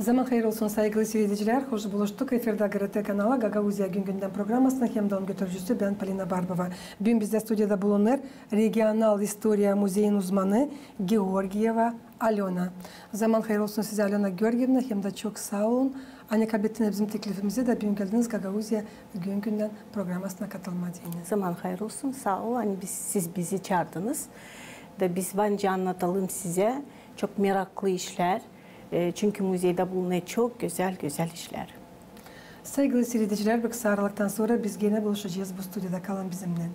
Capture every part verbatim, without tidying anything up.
Zaman hayır olsun, saygılı siiredicilär. Hoş buluştuk. Efirdä GRT kanalı, Gagauziya gün-gündän programasının hem dä onun götürücüsü bän, Polina Barbova. Büün bizdä studiyada bulunêr Regional istoriya muzeyin uzmanı Georgieva Alöna. Zaman hayır olsun sizä, Alöna Georgievna, hem dä çok saa olun, ani kablettiniz bizim teklifimizi da büün geldiniz Gagauziya gün-gündän programasına katılmaa deyni. Zaman hayır olsun, saa ol, ani biz, siz bizi çaardınız. Da biz bence annatalım sizä çok meraklı işlär, e, çünkü muzeydä bulunêr çok gözäl, gözäl işlär. Saygılı siiredicilär, bir kısa aralıktan sora biz genä buluşacez bu studiyada. Kalın bizimnän.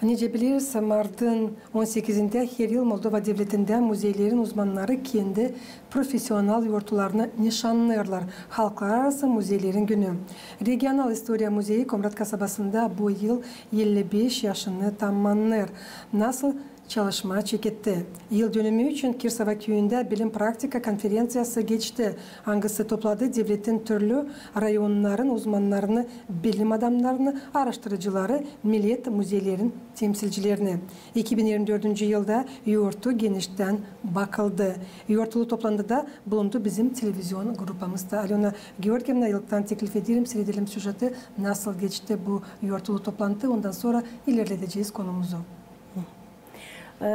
Nicä bileriz, martın on sekizindä her yıl Moldova devletindä muzeylerin uzmannarı kendi profesional yortularını nişannêêrlar, Halklararası muzeylerin günü. Regional istoriya muzeyi Komrat kasabasında bu yıl elli beş yaşını tammannêêr. Nasıl çalışmaa çeketti. Yıldönümü için Kirsova küüyündä bilim-praktika konferenţiyası geçti, angısı topladı devletin türlü rayonnarın uzmannarını, bilim adamnarını, aaraştırıcıları, millet muzeylerin temsilcilerini. İki bin irmi dördüncü yılda yortu geniştän bakıldı. Yortulu toplantıda bulundu bizim televizion grupamız da. Alöna Georgievna, ilktän teklif ederim, siiredelim süjeti, nasıl geçti bu yortulu toplantı, ondan sora ilerledecez konumuzu. E,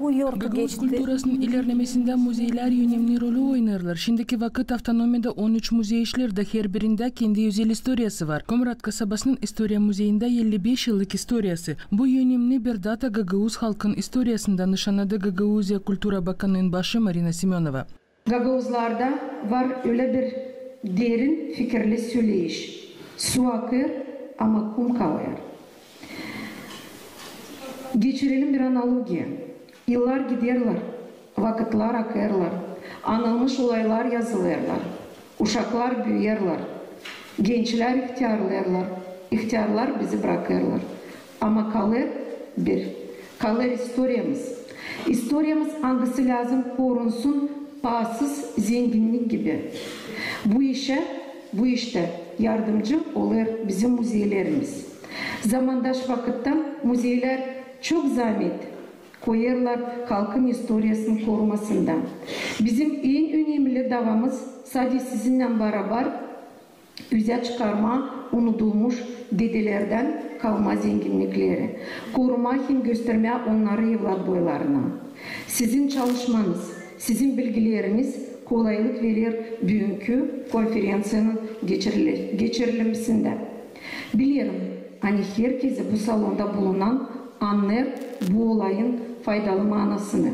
bu yortu geçti. Gagauz kulturasının ilerlemesindä muzeylär önemli rolü oynêêrlar. Şindiki vakıt avtonomiyada on üç muzey işleer da herberindä kendi özel istoriyası var. Komrat kasabasının istoriya muzeyindä elli beş yıllık istoriyası. Bu önemli bir data gagauz halkın istoriyasında, nışannadı Gagauziya kultura bakanının başı Marina Semönova. Gagauzlarda var ölä bir derin fikirli söleyiş: su akêr, ama kum kalêr. Geçirelim bir analogiya. Yıllar giderlär, vakıtlar akêrlar, anılmış olaylar yazılêrlar, uşaklar büüyerlär, gençlär ihtärlêêrlar, ihtärlär bizi brakêrlar. Ama kalêr bir, kalêr istoriyamız. İstoriyamız, angısı lääzım korunsun paasız zenginnik gibi. Bu işä, bu iştä yardımcı olêr bizim muzeylerimiz. Zamandaş vakıtta muzeylär çok zaamet koyêrlar halkın istoriyasının korumasında. Bizim en önemli davamız sade sizinnän barabar üzä çıkarmaa unudulmuş dedelerdän kalma zenginnikleri, korumaa hem göstermää onnarı evlatboylarına. Sizin çalışmanız, sizin bilgileriniz kolaylık verer büünkü konferenţiyanın geçirile-, geçirilmesindä. Bilerim, ani herkezi bu salonda bulunan annêêr bu olayın faydalı maanasını.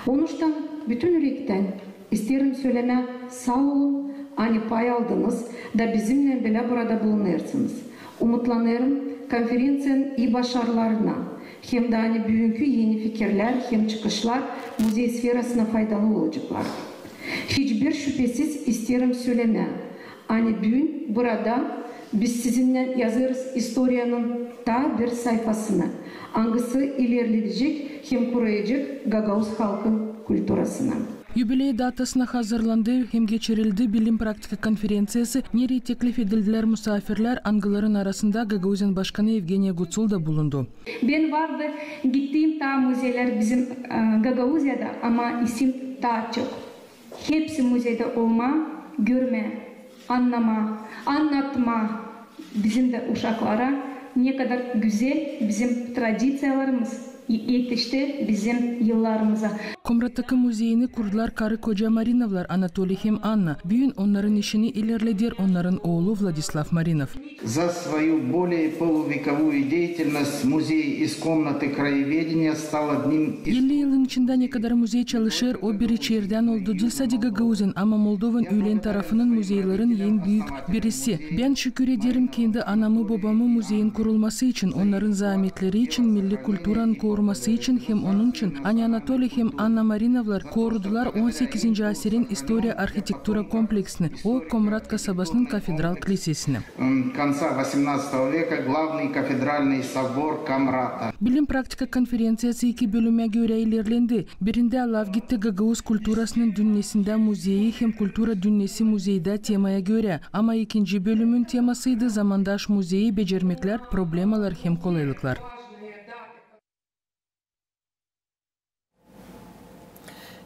Onuştan bütün ürektän isteerim sölemää saa olun, ani pay aldınız da bizimnän bilä burada bulunêrsınız. Umutlanêrım konferenţiyanın ii başarılarına, hem dä ani büünkü eni fikirlär hem çıkışlar muzey sferasına faydalı olaceklar. Hiçbir şüpesiz isteerim sölemää, ani büün burada biz sizinnän yazêrız istoriyanın taa bir sayfasını, angısı ilerledecek hem koruyacek gagauz halkın kulturasını. Yubiley datasına hazırlandı hem geçirildi bilim-praktika konferenţiyası, nereyi teklif edildilär musaafirlär, angıların arasında Gagauziyanın başkanı Evgeniya Gutsul da bulundu. Bän vardı, gittim taa muzeylär bizim, e, Gagauziyada, ama isim taa çok. Hepsi muzeyda olmaa, görmää, annamaa, annatmaa bizim dä uşaklara, ne kadar gözäl bizim tradiţiyalarımız, e-, etişti bizim yıllarımıza. Komrattaki muzeyini kurdular karı-koca Marinovlar, Anatoliy hem Anna. Büün onnarın işini ilerleder onnarın oolu Vladislav Marinov. За свою более полувековую деятельность музей из комнаты краеведения стал одним из... Elli yılın içindä ne kadar muzey çalışêr, o bir içerdän oldu diil sade Gagauzin, ama Moldovanın üülen tarafının muzeylerin en büük birisi. Bän şükür ederim kendi anamı-bobamı muzeyin kurulması için, onnarın zaametleri için, milli kulturanın koruması için hem onun için, ani Anatoliy hem Anna Marinovlar korudular on sekizinci asirin istoriya-arhitektura kompleksini, o Komrat kasabasının kafedral klisesini. Конца восемнадцатого века главный кафедральный собор Комрата. Bilim-praktika konferenţiyası iki bölümä görä ilerlendi. Birindä laf gitti gagauz kulturasının dünnesindä muzeyi hem kultura dünnesi muzeydä temaya görä, ama ikinci bölümün temasıydı zamandaş muzeyi becermeklär, problemalar hem kolaylıklar.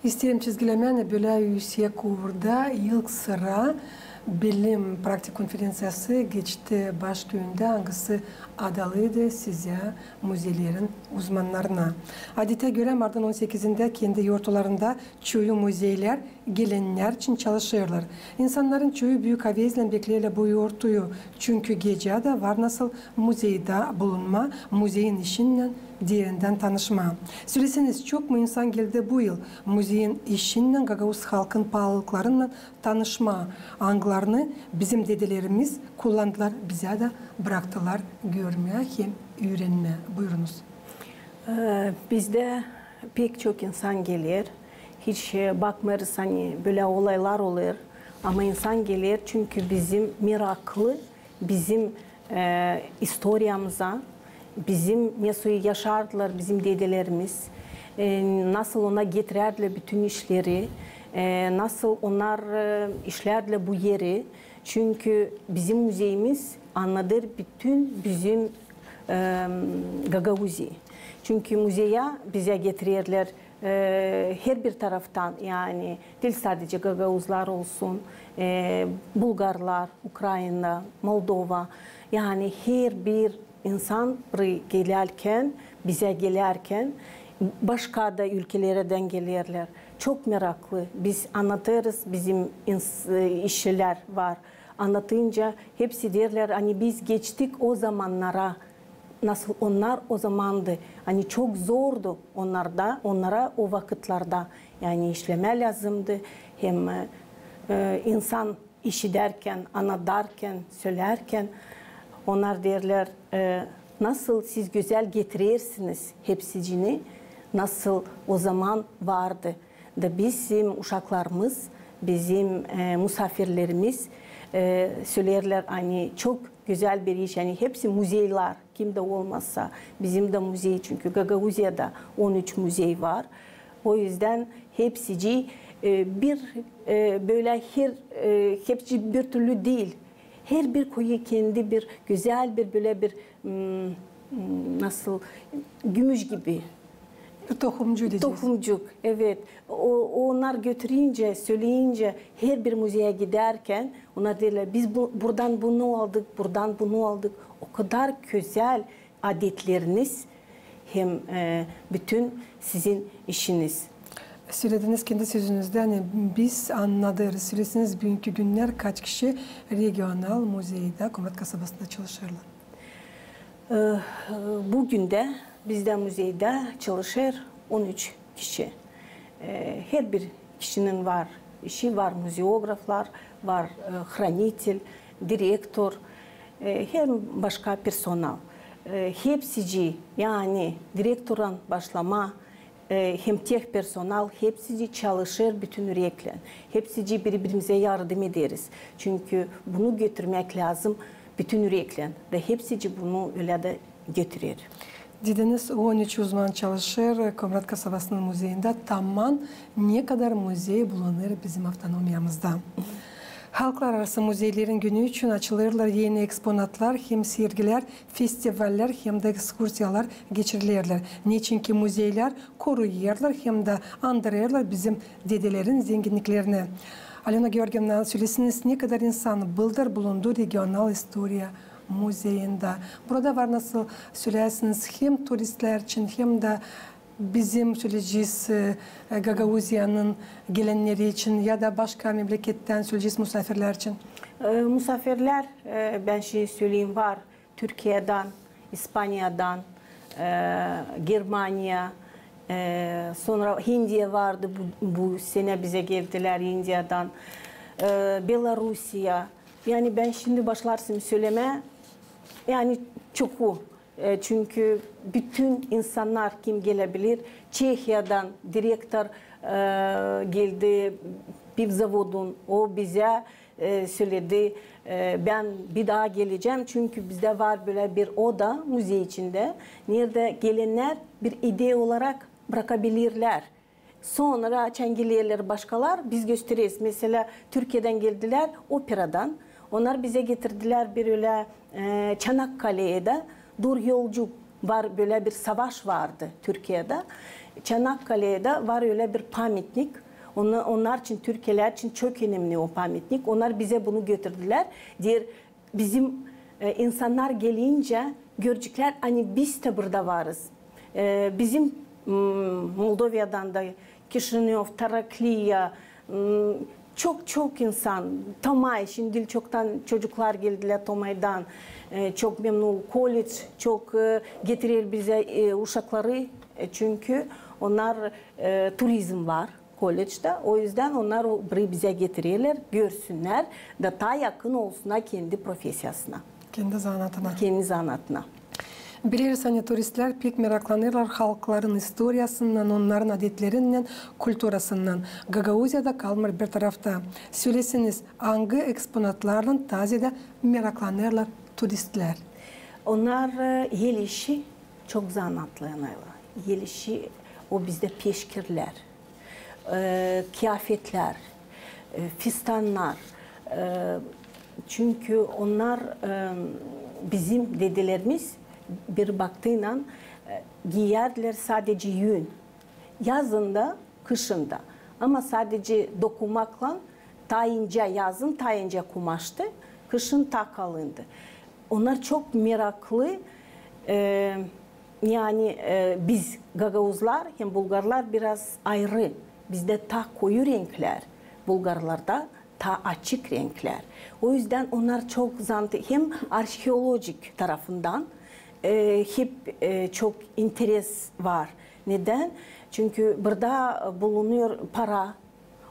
İsteerim çizgilemää, ani bölä üüsek uurda ilk sıra bilim praktik konferenţiyası geçti Başküündä, angısı adalıydı sizä, muzeylerin uzmannarına. Adetä görä, martın on sekizindä kendi yortularında çoyu muzeylär gelennär için çalışêrlar. İnsannarın çoyu büük avezlän bekleerlär bu yortuyu, çünkü gecä dä var nasıl muzeydä bulunmaa, muzeyin işinnän derindän tanışmaa. Söleseniz, çok mu insan geldi bu yıl muzeyin işinnän, gagauz halkın paalılıklarınnan tanışmaa, angılarını bizim dedelerimiz kullandılar, bizä dä braktılar görmää hem üürenmää? Buyurunuz. E, bizdä pek çok insan geler. Hiç, e, bakmêêrız, ani bölä olaylar olêr. Ama insan geler, çünkü bizim meraklı bizim, e, istoriyamıza, bizim ne soyu yaşardılar bizim dedelerimiz, e, nasıl ona getirärdilär bütün işleri, e, nasıl onnar, e, işlärdilär bu eri. Çünkü bizim muzeyimiz annadêr bütün bizim, e, Gagauziyi. Çünkü muzeyä bizä getirerlär, e, herbir taraftan, yani diil sadecä gagauzlar olsun, e, bulgarlar, Ukraina, Moldova, yani herbir insan burayı gelärkän, bizä gelärkän, başka da ülkelerdän gelerlär. Çok meraklı. Biz annadêrız, bizim ins-, e, işçilär var. Annadınca hepsi deerlär, ani biz geçtik o zamannara, nasıl onnar o zamandı. Ani çok zordu onnarda, onnara o vakıtlarda. Yani işlemää lääzımdı. Hem, e, e, insan işidärkän, annadarkän, sölärkän, onnar deerlär, e, nasıl siz gözäl getirersiniz hepsicini, nasıl o zaman vardı. Da bizim uşaklarımız, bizim, e, musaafirlerimiz, e, söleerlär, ani çok gözäl bir iş, ani hepsi muzeylar, kim dä olmasa, bizim dä muzey, çünkü Gagauziyada on üç muzey var. O üzdän hepsici, e, bir, e, bölä her, e, hepsi bir türlü diil. Herbir koyu kendi bir gözäl bir, bölä bir, m, m, nasıl, gümüş gibi. Bir tohumcuk deyecez. Tohumcuk, evet. O, onnar götürincä, söleyincä, herbir muzeyä gidärkän, onnar deerlär, biz bu, burdan bunu aldık, burdan bunu aldık. O kadar gözäl adetleriniz hem, e, bütün sizin işiniz. Sölediniz kendi sözünüzdä, ani biz annadêrız. Söleseniz, büünkü günnär kaç kişi regional muzeydä Komrat kasabasında çalışêrlar? E, bu gündä bizdä muzeydä çalışêr on üç kişi. E, herbir kişinin var işi, var muzeograflar, var, e, hranitel, direktor, e, hem başka personal. E, hepsici, yani direktordan başlamaa, e, hem tehpersonal, hepsici çalışêr bütün üreklän. Hepsici biri-birimizä yardım ederiz. Çünkü bunu götürmäk lääzım bütün üreklän. Da hepsici bunu ölä dä götürer. Dediniz, on üç uzman çalışêr Komrat kasabasının muzeyindä. Taman ne kadar muzey bulunêr bizim avtonomiyamızda? Halklararası muzeylerin günü için açılêrlar eni eksponatlar, hem sergilär, festivallär, hem dä ekskursiyalar geçirilerlär. Neçinki muzeylär koruyêrlar hem dä andırêrlar bizim dedelerin zenginniklerini. Alöna Georgievna, söleseniz, ne kadar insan bıldır bulundu regional istoriya muzeyindä. Burada var, nasıl söleersiniz, hem turistlär için, hem dä bizim, söleyecez, e, Gagauziyanın gelenneri için ya da başka memlekettän, söleyecez, musaafirlär için. E, musaafirlär, e, bän şindi söleyim, var Türkiyädän, İspaniyadan, e, Germaniya, e, sora Hindiya vardı, bu, bu senä bizä geldilär Hindiyadan, e, Belorusiya. Yani bän şindi başlarsam sölemää, yani çoku. E, çünkü bütün insannar, kim gelebilir, Çehiyadan direktor, e, geldi pivzavodun, o bizä, e, söledi, e, bän bir daa gelecäm, çünkü bizdä var bölä bir oda muzey içindä, neredä gelennär bir ideya olarak bırakabilirlär. Sora açan gelerlär başkalar, biz göstereriz. Meselä, Türkiyädän geldilär operadan. Onnar bizä getirdilär bir ölä, e, Çanakkaleedä dört yolcuk var, bölä bir savaş vardı Türkiyedä. Çanakkaleedä var ölä bir pamitnik. Onnar, onnar için, türkiyelär için çok önemni o pamitnik. Onnar bizä bunu götürdülär. Deer, bizim, e, insannar gelincä göreceklär, ani biz dä burada varız. E, bizim, m, Moldoviyadan da, Kişinöv, Tarakliya, m, çok-çok insan, Tomay, şindi çoktan çocuklar geldilär Tomaydan, e, çok memnun, koledž, çok, e, getirer bizä, e, uşakları, e, çünkü onnar, e, turizm var kolejdä, o üzdän onnar o, burayı bizä getirerlär, görsünnär da taa yakın olsunnar kendi profesiyasına. Kendi zanaatına. Kendi zanaatına. Bileriz, ani turistlär pek meraklanêrlar halkların istoriyasından, onnarın adetlerinnän, kulturasından. Gagauziyada kalmêêr bir tarafta. Söläseniz, angı eksponatlarlan taa zeedä meraklanêrlar turistlär? Onnar, e, el işi çok zanaatlanêrlar. El işi o bizdä peşkirlär, e, kıyafetlär, e, fistannar. E, çünkü onnar, e, bizim dedelerimiz bir baktıynan, e, giyärdilär sadece yün. Yazın da, kışın da. Ama sadece dokumaklan taa incä, yazın taa incä kumaştı, kışın taa kalındı. Onnar çok meraklı, e, yani, e, biz gagauzlar hem bulgarlar biraz ayrı. Bizdä taa koyu renklär, bulgarlarda taa açık renklär. O üzdän onnar çok zanaat, hem arheolojik tarafından, e, hep, e, çok interes var. Neden? Çünkü burada bulunêr para,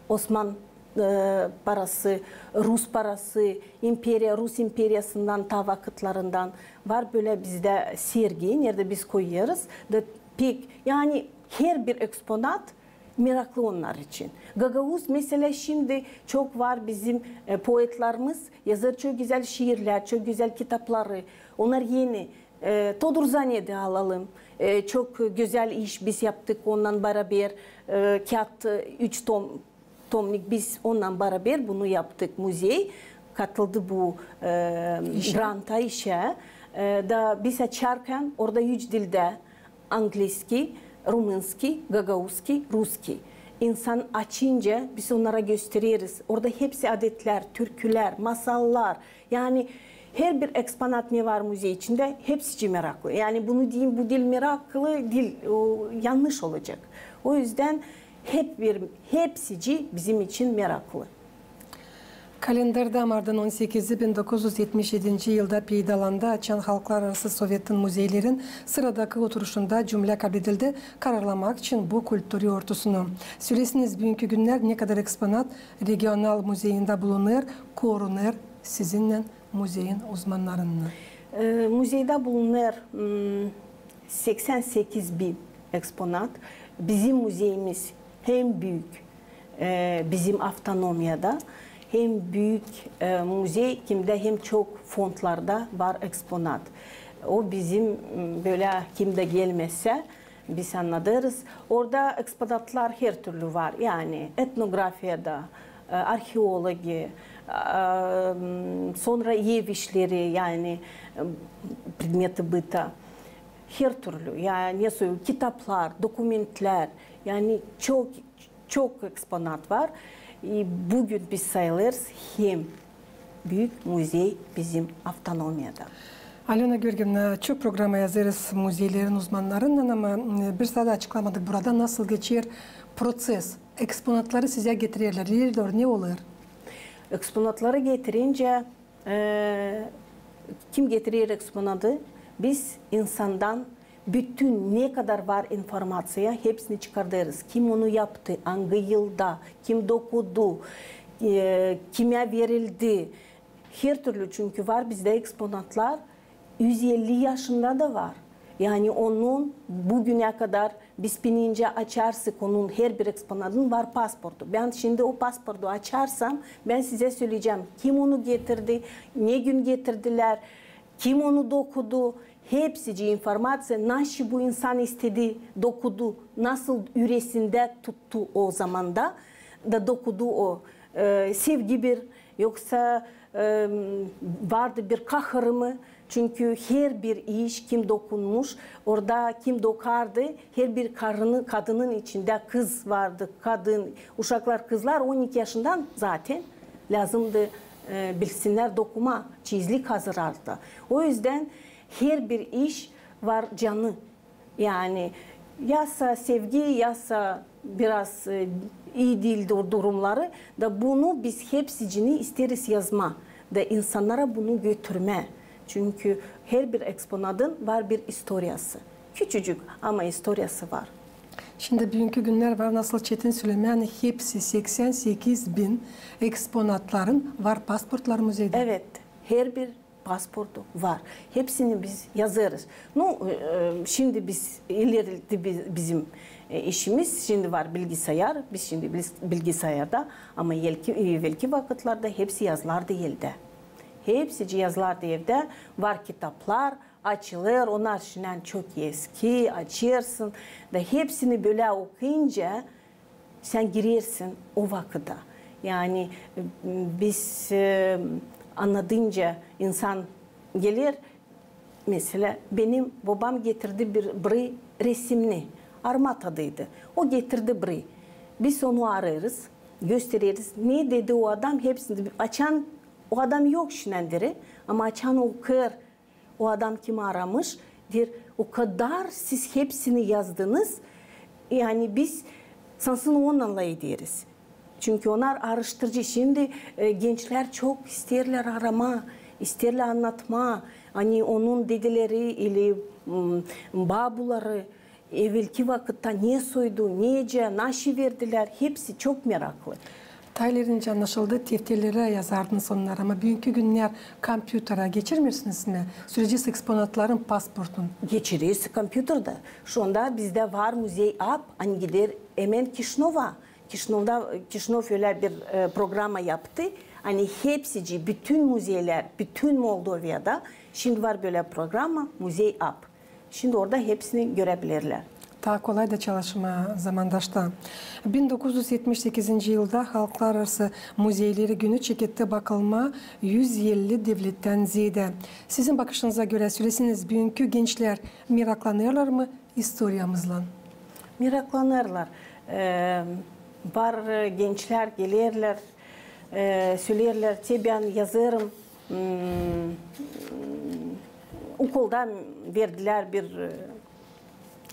Osman, e, parası, rus parası, imperiya, rus imperiyasından, taa vakıtlarından var bölä bizdä sergi, neredä biz koyêrız. Da pek, yani, herbir eksponat meraklı onnar için. Gagauz, meselä, şindi çok var bizim, e, poetlarımız, yazêr çok gözäl şiirlär, çok gözäl kitapları. Onnar eni E, Todur Zanedi alalım. E, çok gözäl iş biz yaptık onunnan baraber. E, kiyat, e, üç tom, tomnik biz onunnan baraber bunu yaptık. Muzey katıldı bu, e, granta, işä. E, da biz açarkan orada üç dildä, angliski, rumınski, gagauzski, ruski. İnsan açınca biz onnara göstereriz. Orada hepsi adetlär, türkülär, masallar, Yani herbir eksponat ne var muzey içindä, hepsicii meraklı. Yani bunu deyim, bu diil meraklı diil, o yannış olacek. O üzdän hep bir, hepsicii bizim için meraklı. Kalendarda martın on sekizi bin dokuz üz etmiş edinci yılda peydalandı, açan Halklararası Sovetin muzeylerin sıradakı oturuşunda cümlä kabledildi kararlamak için bu kulturi ortusunu. Sölesiniz, büünkü günnär ne kadar eksponat regional muzeyindä bulunêr, korunêr sizinnän muzeyin uzmannarınnan? E, muzeydä bulunêr, m, seksän sekiz bin eksponat. Bizim muzeyimiz hem büük, e, bizim avtonomiyada, hem büük, e, muzey, kimdä hem çok fondlarda var eksponat. O bizim, m, bölä kimdä gelmesä, biz annadêrız. Orada eksponatlar her türlü var. Yani etnografiyada, e, arheologi, e, m, sora ev işleri, yani, e, predmeti bıta. Her türlü, yani, ne söyleyim, kitaplar, dokumentlär, yani çok, çok eksponat var. E, büün biz sayılêrız hem büük muzey bizim avtonomiyada. Alöna Georgievna, çok programa yazêrız muzeylerin uzmannarınnan, ama, e, bir saa da açıklamadık burada, nasıl geçer proţes. Eksponatları sizä getirerlär, ne olêr? Eksponatları getirincä, e, kim getirer eksponatı, biz insandan bütün ne kadar var informaţiya, hepsini çıkardêrız. Kim onu yaptı, angı yılda, kim dokudu, e, kimä verildi. Her türlü, çünkü var bizdä eksponatlar üz elli yaşında da var. Yani onun büünä kadar biz pinince açarsak, onun her bir eksponatın var pasportu. Bän şindi o pasportu açarsam, bän sizä söleyecäm, kim onu getirdi, ne gün getirdilär, kim onu dokudu, hepsicii informaţiya, naşı bu insan istedi, dokudu, nasıl üresindä tuttu o zamanda da dokudu o, e, sevgi bir, yoksa, e, vardı bir kahırı mı, Çünkü herbir iş, kim dokunmuş, orada kim dokardı, herbir karını, kadının içindä kız vardı, kadın, uşaklar, kızlar on iki yaşından zaten lääzımdı, e, bilsinnär dokuma, çeyizlik hazırlardı. O üzdän herbir iş var canı. Yani, yasa sevgi, yasa biraz, e, ii diil dur-, durumları da bunu biz hepsicini isteeriz yazma da insannara bunu götürmä. Çünkü herbir eksponadın var bir istoriyası. Küçücük, ama istoriyası var. Şindi büünkü günnär var, nasıl çetin sölemää, ani hepsi seksän sekiz bin eksponatların var pasportları muzeydä. Evet, herbir pasportu var. Hepsini biz yazêrız. Nu, e, şindi biz, ilerledi bi-, bizim, e, işimiz, şindi var bilgisayar, biz şindi bil-, bilgisayarda, ama elki, evelki vakıtlarda hepsi yazılardı eldä. Hepsicii yazılardı evdä, var kitaplar, açılêr, onnar şindän çok eski, açêrsın, da hepsini bölä okuyunca, sän girersin o vakıda. Yani, e, biz, e, annadınca insan geler, meselä, benim bobam getirdi bir, bir resimni, Armatadaydı. O getirdi bir. Biz onu arêêrız, göstereriz. Ne dedi o adam, hepsini, açan o adam yok şindän beri, ama açan okuyêr, o adam kim aramış, deer, o kadar siz hepsini yazdınız, yani biz sansın onunnan lafederiz. Çünkü onnar aaraştırıcı. Şindi, e, gençlär çok isteerlär arama, isteerlär annatma, ani onun dedeleri ili, m, babuları, evelki vakıtta ne soydu, necä, naşey verdilär, hepsi çok meraklı. Taa ilerinci annaşıldı, tefterlerä yazardınız onnarı, ama büünkü günnär kompyutera geçirmeersiniz mi sürecez eksponatların pasportun? Geçireriz kompyuterdä. Şunda bizdä var Muzey App, ani gider emen Kişinöva. Kişinövda, Kişinöv ölä bir, e, programa yaptı, ani hepsicii, bütün muzeylär, bütün Moldovada şindi var bölä programa, Muzey App. Şindi orada hepsini görebilirlär. Taa kolay da çalışma zamandaşta. Bin dokuz üz etmiş sekizinci yılda Halklararası muzeyleri günü çeketti bakılma üz elli devlettän zeedä. Sizin bakışınıza görä, söleseniz, büünkü gençlär meraklanêrlar mı istoriyamızlan? Meraklanêrlar. E, var, e, gençlär gelerlär, e, söleerlär, te bän yazêrım, m, okulda verdilär bir, e,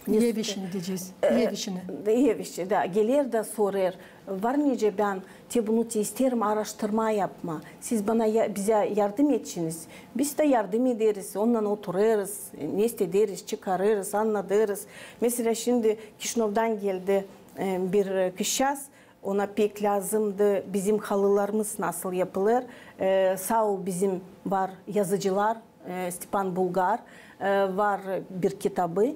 ne... Ev işini deyecez. E, ev işini. Ev işi, da. Geler dä sorêr, var nicä bän te bunu te isteerim aaraştırma yapma. Siz bana ya-, bizä yardım etişiniz. Biz dä yardım ederiz, onunnan oturêrız, neset ederiz, çıkarêrız, annadêrız. Meselä, şindi Kişinövdan geldi, e, bir kızçaaz, ona pek lääzımdı bizim halılarımız nasıl yapılêr. E, saa ol, bizim var yazıcılar, e, Stepan Bulgar, e, var bir kitabı.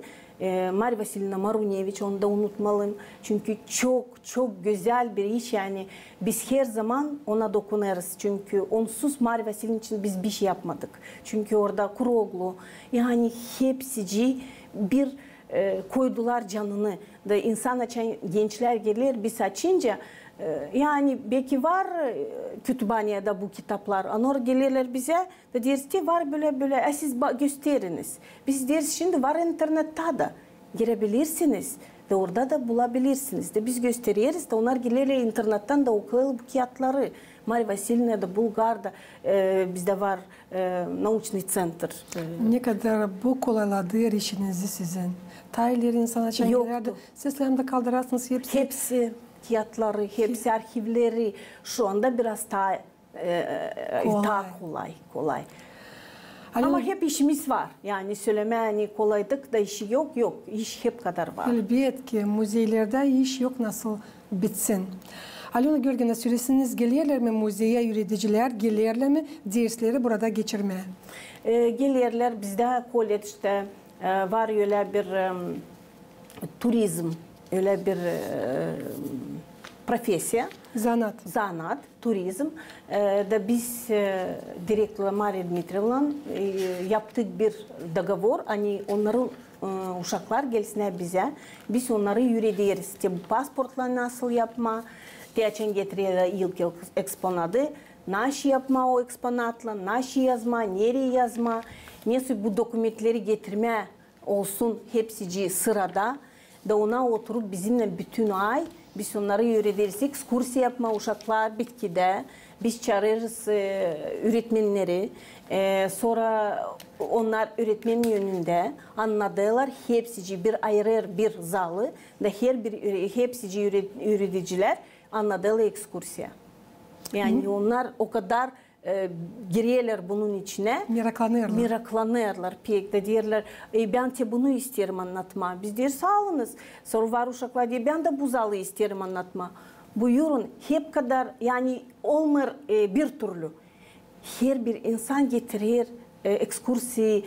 E, Marya Vasilievna Maruneviç, onu da unutmayalım. Çünkü çok, çok gözäl bir iş, yani biz herzaman ona dokunêrız. Çünkü onsuz Marya Vasilievna için biz bişey yapmadık. Çünkü orada Kuroglu, yani hepsicii bir, e, koydular canını. Da insan açan, gençlär geler, biz açınca, e, yani beki var, e, kütüphanedä bu kitaplar, onnar gelerlär bizä, da deeriz, te var bölä, bölä, e, siz ba-, gösteriniz. Biz deeriz, şindi var internettä dä, girebilirsiniz, da orada da bulabilirsiniz. Da biz göstereriz, da onnar gelerlär internettän dä okuyêrlar bu kiyatları. Marya Vasilievna da, Bulgar da, e, bizdä var, e, nauçnıy tsentr. E, ne kadar bu kolaylêêr işinizi sizin. Taa ileri insan açan gelerdi, siz lääzımdı kaldırasınız hepsi. Hepsi kiyatları, hepsi arhivleri. Şu anda biraz taa, e, taa kolay, kolay. Ama hep işimiz var. Yani sölemää, ani kolaylık da işi yok, yok. İş hep kadar var. Elbetki, muzeylerdä iş yok nasıl bitsin. Alöna Georgievna, söleseniz, gelerlär mi muzeyä üüredicilär, gelerlär mi dersleri burada geçirmää? E, gelerlär, bizdä kolleçtä, e, var ölä bir, em, turizm, ölä bir, e, profesiya. Zanaat. Zanaat, turizm. E, da biz, e, direktorlan Mariya Dmitrievnalan, e, yaptık bir dogovor, ani onnarın, e, uşaklar gelsinnär bizä, biz onnarı üürederiz. Te bu pasportları nasıl yapmaa, te açan getirerlär ilk eksponadı, Naşı yapmaa o eksponatlan, naşı yazmaa, nereyi yazmaa, nesoy bu dokumentleri getirmää olsun hepsicii sırada, da ona oturup bizimnän bütün ay biz onnarı üürederiz ekskursiya yapmaa uşaklar bitkidä, biz çaarêrız, e, üüretmenneri, e, sora onnar üüretmenin önündä annadêrlar, hepsicii bir ayırêr bir zalı, da herbir üüre-, hepsicii üüre-, üüredicilär annadêrlar ekskursiya. Yani onnar o kadar, e, girerlär bunun içinä. Meraklanêrlar. Meraklanêrlar pek dä, deerlär, e, bän te bunu isteerim annatmaa. Biz deeriz, saa olunuz. Sora var uşaklar deer, bän dä bu zalı isteerim annatmaa. Buyurun, hep kadar, yani olmêêr, e, bir türlü. Herbir insan getirer, e, ekskursiya, e,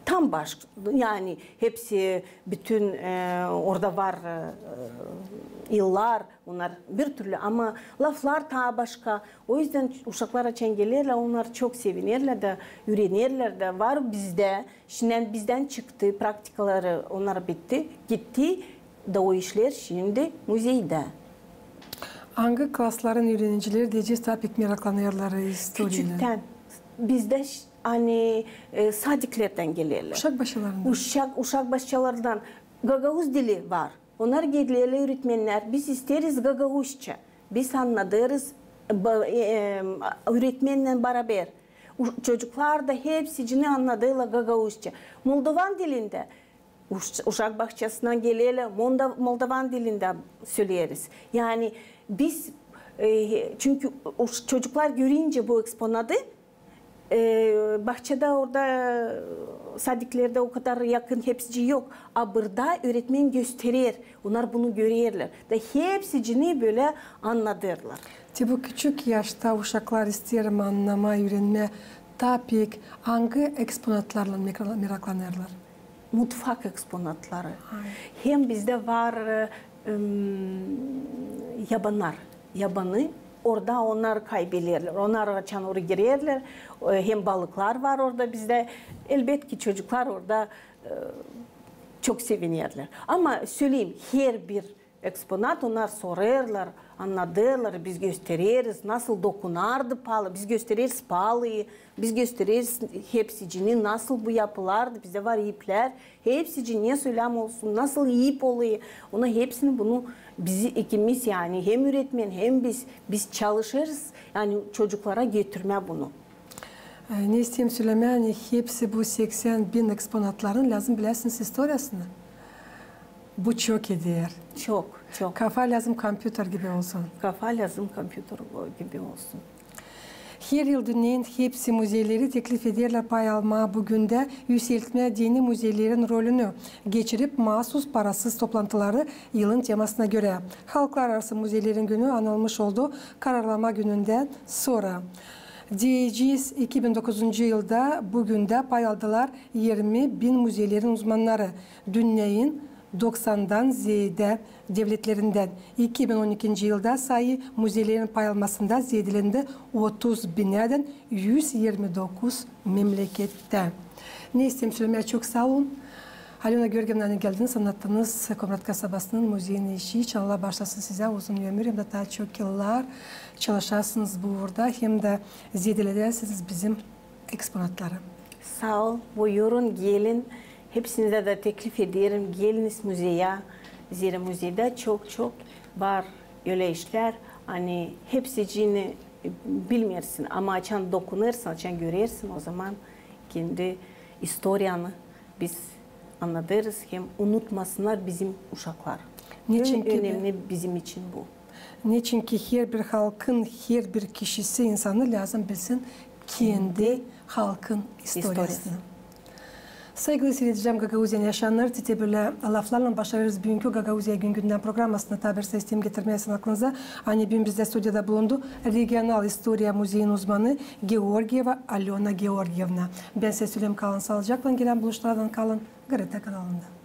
tam başka, yani hepsi bütün, e, orada var, e, yıllar, onnar bir türlü, ama laflar taa başka. O üzdän uşaklar açan gelerlär, onnar çok sevinerlär dä, üürenerlär dä. Var bizdä, şindän bizdän çıktı, praktikaları onnar bitti, gitti, da o işlär şindi muzeydä. Angı klasların üürenicileri deyecez, taa pek meraklanêrlar istoriyanı? Küçüktän. Bizdä ş-, ani, e, sadiklerdän gelerlär. Uşak başçalarından. Uşak, uşak başçalarından. Gagauz dili var. Onnar gelerlär, üüretmennär. Biz isteeriz gagauzça. Biz annadêrız, ba-, e, e, üüretmennän barabar. U-, çocuklar da hepsicini annadêrlar gagauzça. Moldovan dilindä uş-, uşak başçasından gelerlär, monda-, moldovan dilindä söleeriz. Yani biz, e, çünkü uş-, çocuklar görincä bu eksponadı, e, başçada orada, e, sadiklerdä o kadar yakın hepsicii yok. A burada üüretmen gösterer, onnar bunu görerlär. Da hepsicini bölä annadêrlar. Te bu küçük yaşta uşaklar isteerim annamaa, üürenmää taa pek angı eksponatlarlan mekra-, meraklanêrlar? Mutfak eksponatları. Hem bizdä var, e, em, yabannar, yabanı. Orada onnar kaybelerlär. Onnar açan oraya girerlär, e, hem balıklar var orada bizdä. Elbetki, çocuklar orada, e, çok sevinerlär. Ama söleyim, herbir eksponat, onnar sorêrlar, annadêrlar, biz göstereriz, nasıl dokunardı palı, biz göstereriz palıyı, biz göstereriz hepsicini, nasıl bu yapılardı, bizdä var iplär, hepsicini, ne söleyim olsun, nasıl ip olêr, ona hepsini bunu biz ikimiz, yani hem üüretmen, hem biz, biz çalışêrız, yani çocuklara getirmää bunu. E, ne isteerim sölemää, ani hepsi bu seksän bin eksponatların lääzım biläsiniz istoriyasını. Bu çok eder. Çok, çok. Kafa lääzım kompyuter gibi olsun. Kafa lääzım kompyuter gibi olsun. Her yıl dünneyin hepsi muzeyleri teklif ederlär pay almaa bu gündä, üüseltmää deyni muzeylerin rolünü, geçirip maasus parasız toplantıları yılın temasına görä. Halklararası muzeylerin günü anılmış oldu kararlama günündän sora. Deyecez, iki bin dokuzuncu yılda bu gündä pay aldılar irmi bin muzeylerin uzmannarı dünneyin doksandan zeedä devletlerindän. İki bin on ikinci yılda sayı muzeylerin pay almasında zeedelendi otuz binädän üz irmi dokuz memlekettän. Ne isteerim sölemää, çok saa olun, Alöna Georgievna, ani geldiniz, annattınız Komrat kasabasının muzeyin işi için. Alla baaşlasın sizä uzun ömür, hem dä taa çok yıllar çalışasınız bu uurda, hem dä zeedeledäsiniz bizim eksponatları. Saa ol, buyurun, gelin. Hepsinizä dä teklif ederim, geliniz muzeyä. Zerä muzeydä çok-çok var ölä işlär, ani hepsicini bilmeersin, ama açan dokunêrsın, açan görersin, ozaman kendi istoriyanı biz annadêrız, hem unutmasınnar bizim uşaklar. Neçinki önemli bizim için bu. Neçinki herbir halkın herbir kişisi, insanı lääzım bilsin kendi halkın istoriyasını. Saygılı siiredicilär, Gagauziyanın yaşanır, te bölä laflarlan başarêrız büünkü Gagauziya gün-gündän programasını. Taa bir şey isteerim getirmää sizin aklınıza, ani büün bizdä studiyada bulundu Regional istoriya muzeyin uzmanı Georgieva Alöna Georgievna. Bän sizä söleerim, kalın saalıcaklan, gelän buluşmalardan kalın GRT kanalında.